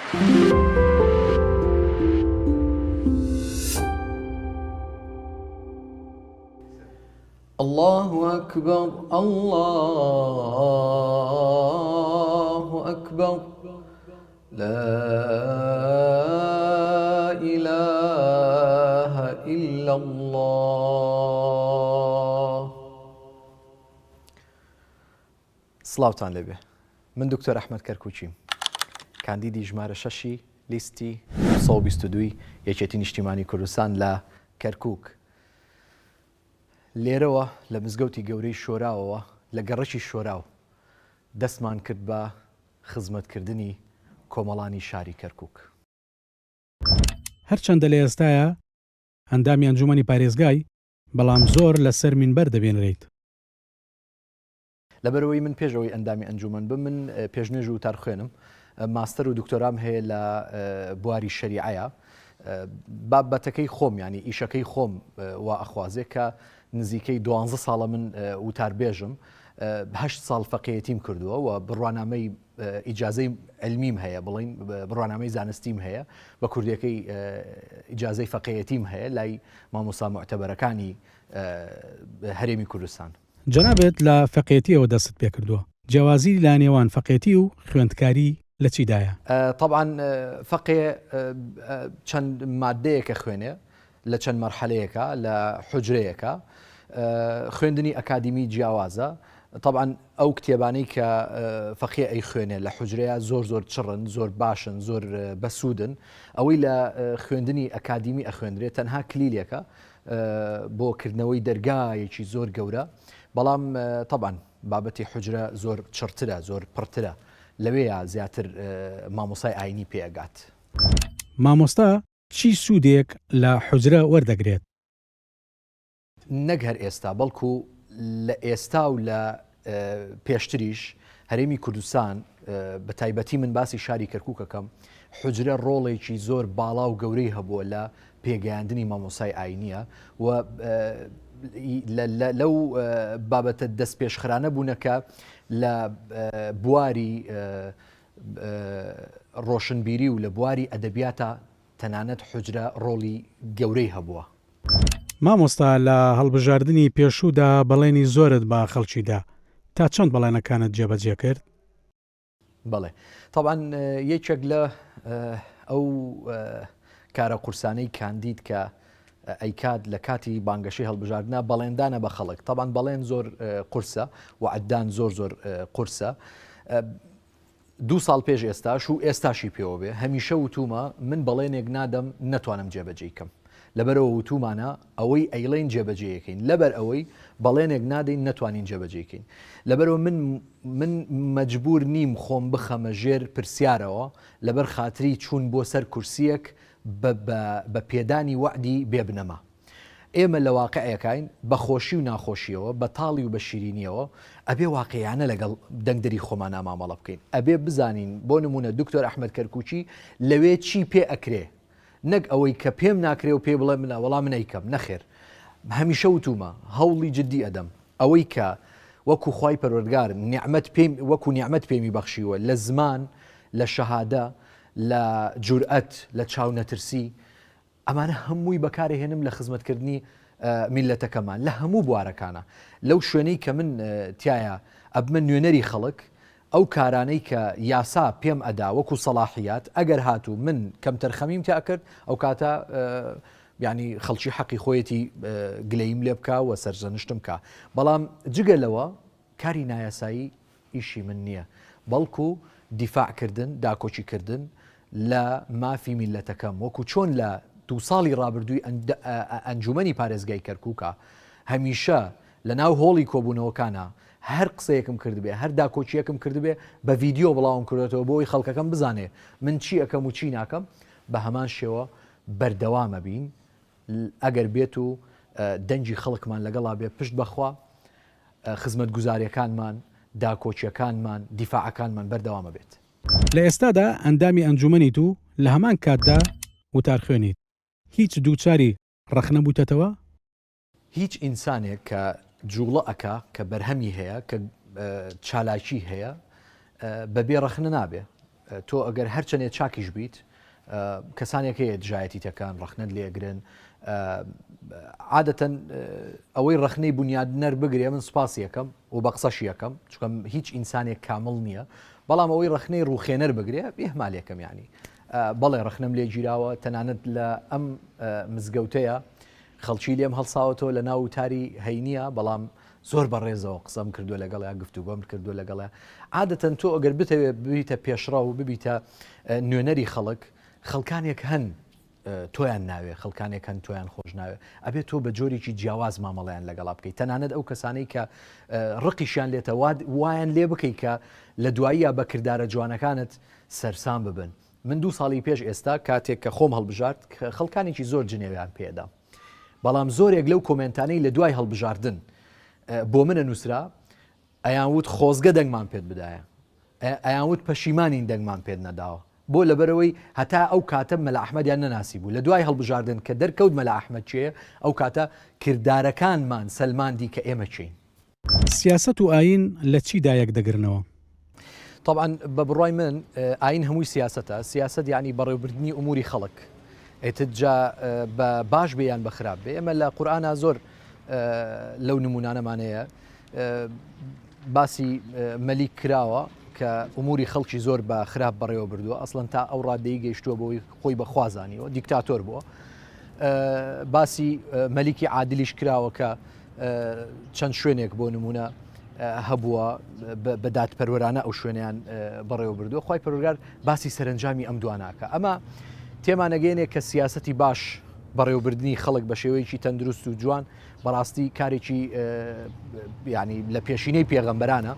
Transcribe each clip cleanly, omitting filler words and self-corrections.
اللە اکبر اللە اکبر لا الە الا اللە. سڵاوتان لێبێ من دکتۆر ئەحمەد کەرکوکیم کاندیدی ژمارە شەشی لیستی 122 یەکێتی نیشتیمانی کوردستان لە کەرکوک لێرەوە لە مزگەوتی گەورەی شۆراوەوە لە گەڕەکی شۆراو دەستمان کرد بە خزمەتکردنی کۆمەڵانی شاری کەرکوک. هەرچەندە لە ئێستایا ئەندامی ئەنجومەنی پارێزگای، بەڵام زۆر لەسەر مینبەر دەبینرێیت. لەبەرئەوەی من پێش ئەوەی ئەندامی ئەنجومەن بم من پێشنوێژ و وتارخوێنم، ماستەر و دکتۆرام هەیە لە بواری شەریعەیە، بابەتەکەی خۆم یانی ئیشەکەی خۆم وا ئەخوازێ کە نزیکەی دوانزە ساڵە من وتاربێژم، هەشت ساڵ فەقێیەتیم کردووە و بڕوانامەی ئیجازەی علمیم هەیە بڵین بڕوانامەی زانستیم هەیە بە کوردیەکەی ئیجازەی فەقێیەتیم هەیە لای مامۆستا موعتەبەرەکانی هەرێمی کوردستان. جەنابت لە فەقێتیەوە دەستت پێکردووە، جیاوازی لە نێوان فەقێتی و خوێندکاری لە چیدایە؟ تەبعەن فەقێ چەند ماددەیەک ئەخوێنێ لە چەند مەرحەلەیەکا لە حوجرەیەکا خوێندنی ئەکادیمی جیاوازە تەبعەن ئەو کتێبانەی کە فەقێ ئەیخوێنێ لە حوجرەیە زۆر زۆر چڕن زۆر باشن زۆر بەسوودن ئەوەی لە خوێندنی ئەکادیمی ئەخوێندرێ تەنها کلیلێکە بۆ کردنەوەی دەرگایەکی زۆر گەورە بەڵام تەبعەن بابەتی حوجرە زۆر چڕترە زۆر پڕترە لەوێیا زیاتر مامۆسای ئاینی پێ ئەگات. مامۆستا چی سوودێک لە حوجرە وەردەگرێت؟ نەک هەر ئێستا بەڵکو لە ئێستا و لە پێشتریش هەرێمی کوردستان بە تایبەتی من باسی شاری کەرکوک ئەکەم حوجرە ڕۆڵێکی زۆر باڵا و گەورەی هەبووە لە پێگەیاندنی مامۆسای ئاینیە و لەو بابەتە دەستپێشخەرانە بوونە کە لە بواری ڕۆشنبیری و لە بواری ئەدەبیاتە تەنانەت حوجرە ڕۆڵی گەورەی هەبووە. مامۆستا لە هەڵبژاردنی پێشوودا بەڵێنی زۆرت بە خەڵکی دا، تا چەند بەڵێنەکانت جێبەجێ کرد؟ بەڵێ تەبعەن یەکێک لە ئەو کارە قورسانەی کاندید کە ئەیکات لە کاتی بانگەشەی هەڵبژاردنا بەڵێندانە بە خەڵک تەبعەن بەڵێن زۆر قورسە وەعددان زۆر زۆر قورسە دوو ساڵ پێش ئێستاش و ئێستاشی پێوە بێ هەمیشە وتومە من بەڵێنێک نادەم نەتوانم جێبەجێی کەم لەبەرئەوە وتومانە ئەوەی ئەیڵێین جێبەجێیەکەین لەبەر ئەوەی بەڵێنێک نادەین نەتوانین جێبەجێی کەین لەبەرئەوە من من مەجبور نیم خۆم بخەمە ژێر پرسیارەوە لەبەر خاتری چوون بۆ سەر کورسیەک بە بە بە پێدانی وەعدی بێ بنەما. ئێمە لە واقعێکاین بە خۆشی و ناخۆشیەوە، بە تاڵی و بە شیرینیەوە، ئەبێ واقعیانە لەگەڵ دەنگدەری خۆمانا مامەڵە بکەین. ئەبێ بزانین بۆ نموونە دکتۆر ئەحمەد کەرکوکی لەوێ چی پێ ئەکرێ، نەک ئەوەی کە پێم ناکرێ و پێی بڵێ منە وەڵا من ئەیکەم، نەخێر هەمیشە وتوومە هەوڵی جدی ئەدەم ئەوەی کە وەکو خوای پەروەردگار نیعمەت پێم وەکو نیعمەت پێمی بەخشیوە لە زمان، لە شەهادە، لە جورئەت، لە چاونەترسی، ئەمانە هەمووی بەکارئەهێنم لە خزمەتکردنی میللەتەکەمان لە هەموو بوارەکانا. لەو شوێنەی کە من تیایا ئەبمە نوێنەری خەڵک، ئەو کارانەی کە یاسا پێم ئەدا وەکو سەڵاحیات، ئەگەر هاتوو من کەمتەرخەمیم تیا کرد، ئەوکاتە یانی خەڵکی حەقی خۆیەتی گلەییم لێ بکا و سەرزەنشتم کا. بەڵام جگە لەوە کاری نایاسایی ئیشی من نییە، بەڵکو دیفاع کردن، داکۆکی کردن لە مافی میللەتەکەم، وەکو چۆن لە دوو ساڵی ڕابردووی ئەنجومەنی پارێزگای کەرکوکا هەمیشە لە ناو هۆڵی کۆبوونەوەکانا هەر قسەیەکم کردبێ، هەر داکۆکییەکم کردبێ بە ڤیدیۆ بڵاوم کردۆتەوە بۆ ئەوەی خەڵکەکەم بزانێ من چی ئەکەم و چی ناکەم، بە هەمان شێوە بەردەوام ئەبین ئەگەر بێت و دەنگی خەڵکمان لەگەڵا بێ پشت بەخوا خزمەتگوزاریەکانمان، داکۆکیەکانمان، دیفاعەکانمان بەردەوام ئەبێت. لە ئێستادا ئەندامی ئەنجومەنیت و لە هەمان کاتدا وتارخوێنیت، هیچ دووچاری ڕەخنە بوویتەتەوە؟ هیچ ئینسانێک کە جوڵە ئەکا، کە بەرهەمی هەیە، کە چالاکی هەیە، بەبێ ڕەخنە نابێ. تۆ ئەگەر هەرچەنێ چاکیش بیت کەسانێک هەیە دژایەتیتەکان ڕەخنەت لێگرن عادەتەن ئەوەی ڕەخنەی بنیادنەر بگرێ من سوپاسی یەکەم و بە قسەشی یەکەم چکەم هیچ ئینسانێک کامل نییە بەڵام ئەوەی ڕەخنەی ڕوخێنەر بگرێ بێهمالێکەم ینی بەڵێ ڕەخنەم لێ گیراوە تەنانەت لە ئەم مزگەوتەیە خەڵکی لێم هەڵساوەتەوە لە ناو وتاری هەینیە بەڵام زۆر بە ڕێزەوە قسەم کردووە لەگەڵیا گفتوگۆم کردووە لەگەڵیا عادەتەن تۆ ئەگەر بتەوێت ببیتە پێشڕەو ببیتە نوێنەری خەڵک خەڵکانێک هەن تۆیان ناوێ خەڵکانێک هەن تۆیان خۆش ناوێ ئەبێت تۆ بە جۆرێکی جیاواز مامەڵیان لەگەڵا بکەیت تەنانەت ئەو کەسانەی کە ڕقیشیان لێتە وایان لێ بکەیت کە لە دواییە بە کردارە جوانەکانت سەرسام ببن من دوو ساڵی پێش ئێستا کاتێک کە خۆم هەڵبژارد خەڵکانێکی زۆر جنێویان پێدام بەڵام زۆرێک لەو کۆمێنتانەی لە دوای هەڵبژاردن بۆ منە نووسرا ئەیان وت خۆزگە دەنگمان پێت بدایە ئەیان وت پەشیمانین دەنگمان پێت نەداوە بۆ لەبەرەوەی هەتا ئەو کاتە مەلا ئەحمەدیان نەناسی بوو لە دوای هەڵبژاردن کە دەرکەوت مەلا ئەحمەد کێیە ئەو کاتە کردارەکانمان سەلماندی کە ئێمە کێین. سیاسەت و ئایین لە چیدا یەک دەگرنەوە؟ تەبعەن بە بڕوای من ئایین هەمووی سیاسەتە، سیاسەت یەعنی بەڕێوبردنی ئوموری خەڵک ئیتر جا بە باش بێ یان بە خراپ بێ ئێمە لە قورئانا زۆر لەو نمونانەمان هەیە باسی مەلیک کراوە کە ئوموری خەڵکی زۆر بە خراپ بەڕێوە بردووە ئەسڵەن تا ئەو ڕادەی گەیشتووە بۆی خۆی بە خوا زانیوە دیکتاتۆر بووە باسی مەلیکی عادلیش کراوە کە چەند شوێنێک بۆ نمونە هەبووە بە دادپەروەرانە ئەو شوێنیان بەڕێوە بردووە خی پەروەردگار باسی سەرنجامی ئەم دواناکە ئەمە تێمانەگەێنێ کە سیاستی باش بەڕێوەبردننی خەڵک بە شێوەیەکی تەندروست و جوان بەڕاستی کارێکی ینی لە پێشینەی پێغەمبەرانە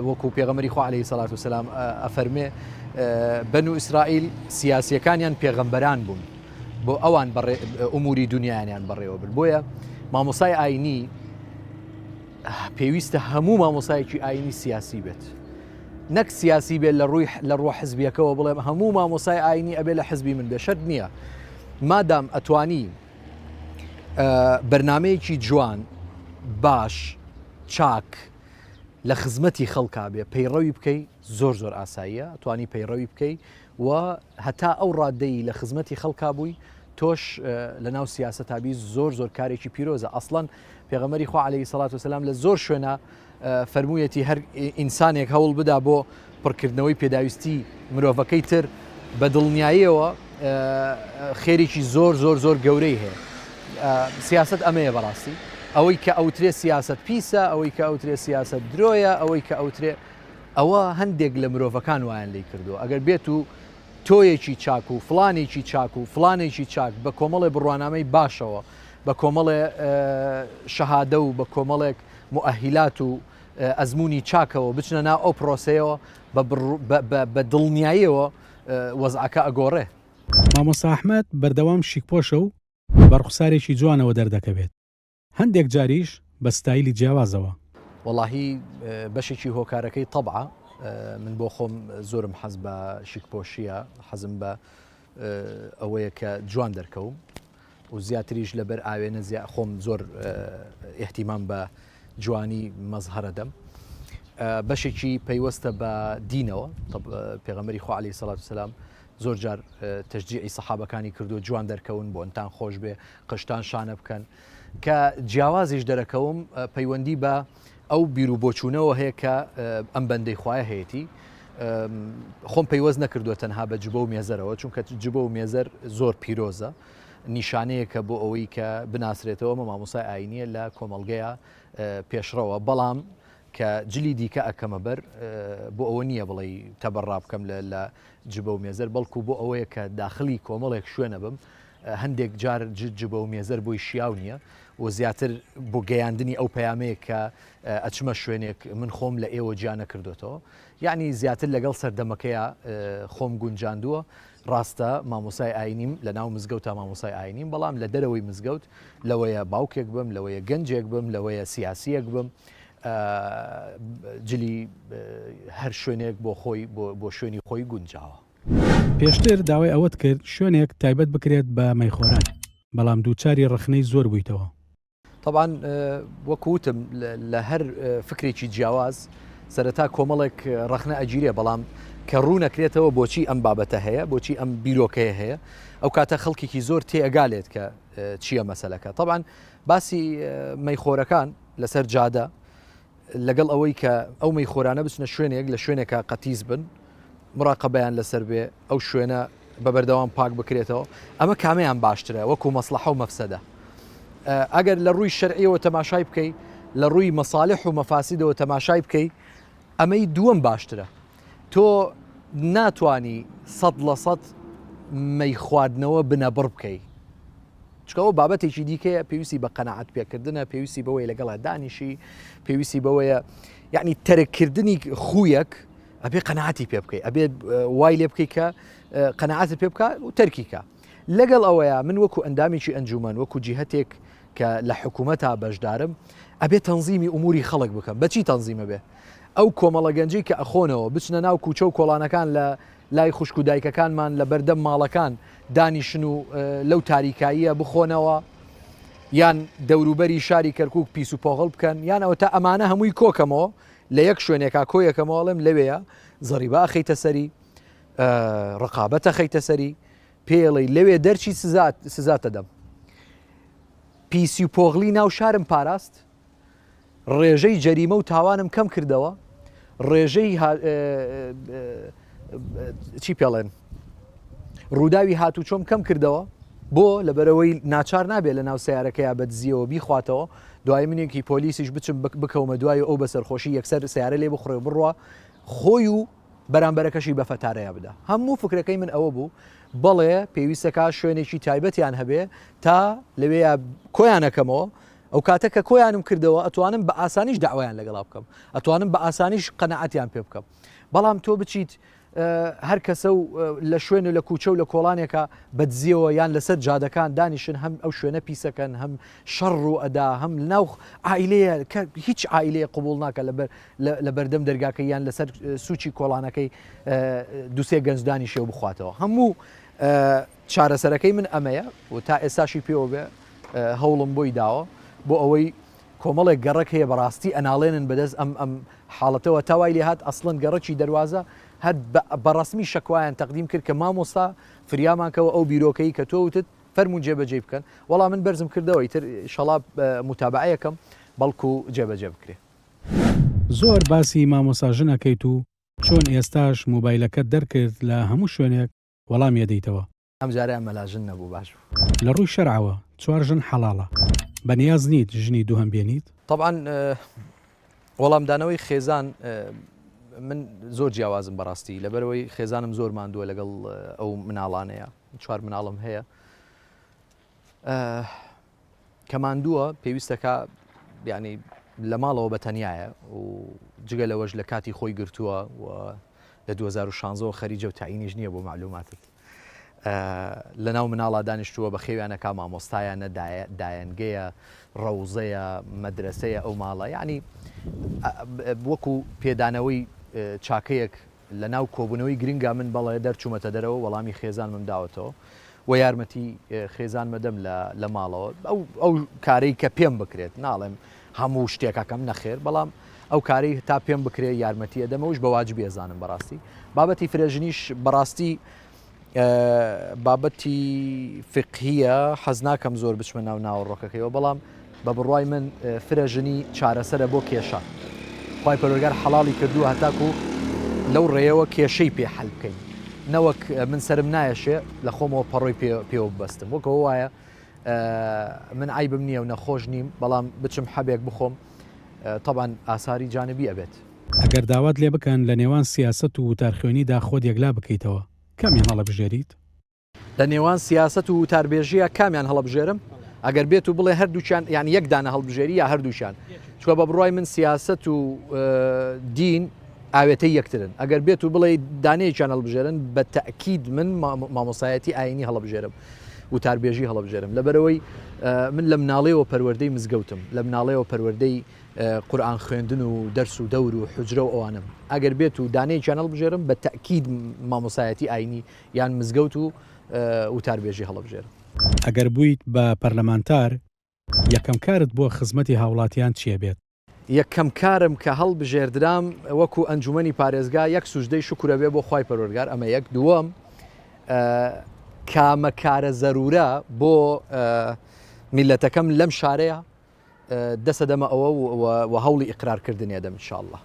وەکو پێغەمبەری خوا عەلەیهی سەلات وسلام ئەفەرمێ بەنو ئیسرائیل سیاسیەکانیان پێغەمبەران بوون بۆ ئەوان ئوموری دنیایانیان بەڕێوە برد بۆیە مامۆسای ئاینی پێویستە هەموو مامۆسایەکی ئاینی سیاسی بێت نەک سیاسی بێت لە ڕووی لە ڕووە حزبیەکەوە بڵێم هەموو مامۆسای ئاینی ئەبێ لە حزبی من بێ شەرت نییە مادام ئەتوانی بەرنمەیەکی جوان باش چاک لە خزمەتی خەڵکا بێ پەیڕەوی بکەی زۆر زۆر ئاساییە توانی پەیڕەوی بکەی و هەتا ئەو ڕادەی لە خزمەتی خەڵکا بووی تۆش لە ناو سیاسەتا بی زۆر زۆر کارێکی پیرۆزە ئەسڵەن پێغەمبەری خوا عەلەیهی سەڵات وسلام لە زۆر شوێنە فەرموویەتی هەر ئینسانێک هەوڵ بدا بۆ پڕکردنەوەی پێداویستی مرۆڤەکەی تر بە دڵنیاییەوە خێرێکی زۆر زۆر زۆر گەورەی هەیە سیاست ئەمەیە بەڕاستی ئەوەی کە ئەوترێ سیاست پیسە ئەوەی کە ئەوترێ سیاست درۆیە ئەوەی کە ئەوترێ ئەوە هەندێک لە مرۆڤەکان وایان لی کردو ئەگەر بێت و تۆیەکی چاک و فلانێکی چاک و فلانێکی چاک بە کۆمەڵێ بڕوانامەی باشەوە بە کۆمەڵێ شەهادە و بە کۆمەڵێک موئەهیلات و ئەزموونی چاکەوە بچنە ناو ئەو پرۆسەیەوە بە دڵنیاییەوە وەزعەکە ئەگۆڕێ. مامۆستا ئەحمەد بەردەوام شیکپۆشە و بە ڕوخسارێکی جوانەوە دەردەکەوێت، هەندێک جاریش بە ستایلی جیاوازەوە. وەڵاهی بەشێکی هۆکارەکەی تەبعە من بۆ خۆم زۆرم حەز بە شیکپۆشیە حەزم بە ئەوەیە کە جوان دەرکەوم و زیاتریش لەبەر ئاوێنە زیا خۆم زۆر ئیهتیمام بە جوانی مەزهەرە دەم بەشێکی پەیوەستە بە دینەوە پێغەمبەری خوا عەلەیهی سەڵات وسەلام زۆر جار تەشجیعی سەحابەکانی کردو جوان دەرکەون بۆنتان خۆش بێ قشتان شانە بکەن کە جیاوازیش دەرەکەوم پەیوەندی بە ئەو بیر و بۆچوونەوە هەیە کە ئەم بەندەی خوایە هەیەتی خۆم پەیوەست نەکردووە تەنها بە جبە و مێزەرەوە چونکە جبە و مێزەر زۆر پیرۆزە نیشانەیەکە بۆ ئەوەی کە بناسرێتەوە مە مامۆسای ئاینیە لە کۆمەڵگەیە پێشڕەوە بەڵام کە جلی دیکە ئەکەمە بەر بۆ ئەوە نییە بڵێ تەبەڕا بکەم لە جبە و مێزەر بەڵکو بۆ ئەوەیە کە داخلی کۆمەڵێک شوێنە بم هەندێک جار جبە و مێزەر بۆی شیاو نییە و زیاتر بۆ گەیاندنی ئەو پەیامەیە کە ئەچمە شوێنێک من خۆم لە ئێوە جیا نەکردۆتەوە یەعنی زیاتر لەگەڵ سەردەمەکەیا خۆم گونجاندووە ڕاستە مامۆسای ئاینیم لە ناو مزگەوتا مامۆسای ئاینیم بەڵام لە دەرەوەی مزگەوت لەوەیە باوکێک بم لەوەیە گەنجێک بم لەوەیە سیاسیەک بم جلی هەر شوێنێک بۆ خۆی بۆ شوێنی خۆی گونجاوە. پێشتر داوای ئەوەت کرد شوێنێک تایبەت بکرێت بە مەیخۆران، بەڵام دووچاری ڕەخنەی زۆر بوویتەوە. تەبعەن وەکو وتم لە هەر فکرێکی جیاواز سەرەتا کۆمەڵێک ڕەخنە ئەگیرێ بەڵام کە ڕوونەکرێتەوە بۆچی ئەم بابەتە هەیە، بۆچی ئەم بیرۆکەیە هەیە، ئەو کاتە خەڵکێکی زۆر تێئەگالێت کە چییە مەسەلەکە. تەبعەن باسی مەیخۆرەکان لەسەر جادە لەگەڵ ئەوەی کە ئەو مەیخۆرانە بچنە شوێنێک لە شوێنێکا قەتیس بن، مراقەبەیان لەسەر بێ، ئەو شوێنە بە بەردەوام پاک بکرێتەوە، ئەمە کامەیان باشترە وەکو مەسڵەحە و مەفسەدە؟ ئەگەر لە ڕووی شەرعیەوە تەماشای بکەی، لە ڕووی مەساڵح و مەفاسیدەوە تەماشای بکەی، ئەمەی دووەم باشترە. تۆ ناتوانی 100% مەی خواردنەوە بنەبڕ بکەی، چونکە ئەوە بابەتێکی دیکەیە، پێویستی بە قەناعەت پێکردنە، پێویستی بەوەیە لەگەڵا دانیشی، پێویستی بەوەیە یعنی تەرککردنی خوویەک ئەبێ قەناعەتی پێ بکەی، ئەبێ وای لێ بکەی کە قەناعەتت پێ بکە و تەرکی کە. لەگەڵ ئەوەیە من وەکو ئەندامێکی ئەنجومەن، وەکو جیهەتێک کە لە حکوومەتا بەشدارم، ئەبێ تەنزیمی ئوموری خەڵک بکەم. بە چی تەنزیمە بێ؟ ئەو کۆمەڵە گەنجەی کە ئەخۆنەوە بچنە ناو کوچە و کۆڵانەکان لە لای خوشک و دایکەکانمان لە بەردەم ماڵەکان دانیشن و لەو تاریکاییە بخۆنەوە، یان دەوروبەری شاری کەرکووک پیس و پۆغڵ بکەن، یان ئەوەتا ئەمانە هەمووی کۆکەمەوە لە یەک شوێنێکا کۆیەکەمەوە ئەڵێم لەوێیە زەڕیبە ئەخەیتە سەری، ڕقابەت ئەخەیتە سەری، پێڵی لەوێ دەرچی سزات دەدەم. پیسی و پۆغڵی ناو شارم پاراست، ڕێژەی جەریمە و تاوانم کەم کردەوە، ڕێژەی چی پێڵێن ڕووداوی هاتوچۆم کەم کردەوە، بۆ لەبەرەوەی ناچار نابێت لە ناو سیارەکەیا بە دزیەوە بیخواتەوە، دوای منێکی پۆلیسیش بچم بکەومە دوای ئەو بەسەرخۆشی یەکسەر سیارە لێ بخڕێ و بڕوا خۆی و بەرامبەرەکەشی بە فەتارەیا بدا. هەموو فکرەکەی من ئەوە بوو، بەڵێ پێویستەکا شوێنێکی تایبەتیان هەبێ تا لەوێیا کۆیانەکەمەوە، ئەو کاتە کە کۆیانم کردەوە ئەتوانم بە ئاسانیش دەعوایان لەگەڵا بکەم، ئەتوانم بە ئاسانیش قەناعەتیان پێ بکەم. بەڵام تۆ بچیت هەر کەسە و لە شوێن و لە کوچە و لە کۆڵانێکا بە دزیەوە یان لەسەر جادەکان دانیشن هەم ئەو شوێنە پیسەکەن هەم شەڕ ڕوو ئەدا هەم لەناو عائیلەیە کە هیچ عائیلەیە قبوڵ ناکە لەبەر لە بەردەم دەرگاکەی یان لەسەر سوچی کۆڵانەکەی دوسێ گەنج دانیشێ و بخواتەوە. هەموو چارەسەرەکەی من ئەمەیە و تا ئێستاشی پێوە بێ هەوڵم بۆی داوە بۆ ئەوەی کۆمەڵێک گەڕەک هەیە بەڕاستی ئەناڵێنن بەدەست ئەم ئەم حاڵەتەوە تا وای لێهات ئەسڵەن گەڕەکی دەروازە هەر بە ڕەسمی شەکوایان تەقدیم کرد کە مامۆستا فریامان کەوە ئەو بیرۆکەی کە تۆ وتت فەرموون جێبەجێی بکەن وەڵا من بەرزم کردەوە ئیتر ئیشەڵا موتابەعەیەکەم بەڵکو جێبەجێ بکرێ. زۆر باسی مامۆستا ژن ئەکەیت و چۆن ئێستاش مۆبایلەکەت دەرکرد لە هەموو شوێنێک وەڵامی ئەدەیتەوە. ئەم جارەیان مەلا ژن نەبوو باش بوو. لە ڕووی شەرعەوە چوار ژن حەڵاڵە. بە نیاز نیت ژنی دووهەم بێنیت؟ تەبعەن وەڵامدانەوەی خێزان من زۆر جیاوازم بەڕاستی لەبەرەوەی خێزانم زۆر ماندووە لەگەڵ ئەو مناڵانەیە چوار مناڵم هەیە کە ماندووە پێویستەکە یعنی لە ماڵەوە بە تەنایە و جگە لەوەش لە کاتی خۆی گرتووە و لە 2016 خەریجە و تاینیش نییە بۆ معلوماتت لە ناو مناڵا دانیشتووە بە خێویانەکە مامۆستایانە دایەنگەیە ڕەوزەیە مەدرسەیە ئەو ماڵە یعنی وەکو پێدانەوەی چاکەیەک لە ناو کۆبوونەوەی گرنگا من بەڵێ دەرچوومەتە دەرەوە وەڵامی خێزانمم داوەتەوە و یارمەتی خێزانمە دەم لە لە ماڵەوە ئەو ئەو کارەی کە پێم بکرێت ناڵێم هەموو شتێکەکەم نەخێر بەڵام ئەو کارەی تا پێم بکرێت یارمەتی ئەدەمەوەش بە واجبی ئەزانم بەڕاستی بابەتی فرەژنیش بەڕاستی بابەتی فیقهیە حەز ناکەم زۆر بچمە ناو ناوەڕۆکەکەیەوە بەڵام بە بڕوای من فرە ژنی چارەسەرە بۆ کێشە خوای پەروەردگار حەڵاڵی کردووە هەتاکو لەو ڕێیەوە کێشەی پێ حەل بکەین نەوەک من سەرم نایەشێ لە خۆمەوە پەڕۆی پێوە ببەستم وەکەوە وایە من عیبم نییە و نەخۆش نیم بەڵام بچم حەبێک بخۆم تەبان ئاساری جانبی ئەبێت. ئەگەر داوات لێ بکەن لە نێوان سیاسەت و وتارخوێنیدا خۆت یەکلا بکەیتەوە، کامیان هەڵەبژێریت؟ لە نێوان سیاسەت و وتاربێژییا کامیان هەڵەبژێرم؟ ئەگەر بێت و بڵێ هەردووکیان یان یەک دانە هەڵبژێری یا هەردووکیان؟ چونکە بە بڕوای من سیاسەت و دین ئاوێتەی یەکترن. ئەگەر بێت و بڵێ دانەیەکیان هەڵبژێرن بە تەئکید من مامۆستایەتی ئایینی هەڵەبژێرم، وتاربێژی هەڵەبژێرم. لەبەرئەوەی من لە مناڵیەوە پەروەردەی مزگەوتم، لە مناڵیەوە پەروەردەی قورئان خوێندن و دەرس و دەور و حوجرە و ئەوانەم. ئەگەر بێت و دانەیەکیان هەڵبژێرم بە تەئکید مامۆستایەتی ئایینی یان مزگەوت و وتاربێژی هەڵەبژێرم. ئەگەر بوویت بە پەرلەمانتار یەکەم کارت بۆ خزمەتی هاوڵاتیان چیە بێت؟ یەکەم کارم کە هەڵبژێردرام وەکو ئەنجومەنی پارێزگا یەک سوجدەی شوکرە بێ بۆ خوای پەروەردگار ئەمە یەک دووەم کامە کارە زەرورە بۆ میلەتەکەم لەم شارەیە دەسە دەمە ئەوە و هەوڵی ئیقرارکردنی ئەدەم ان شاء اللە.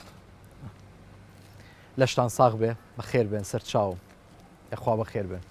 لەشتان ساغ بێ بەخێر بێن سەرچاوم یاخوا بەخێر بێن.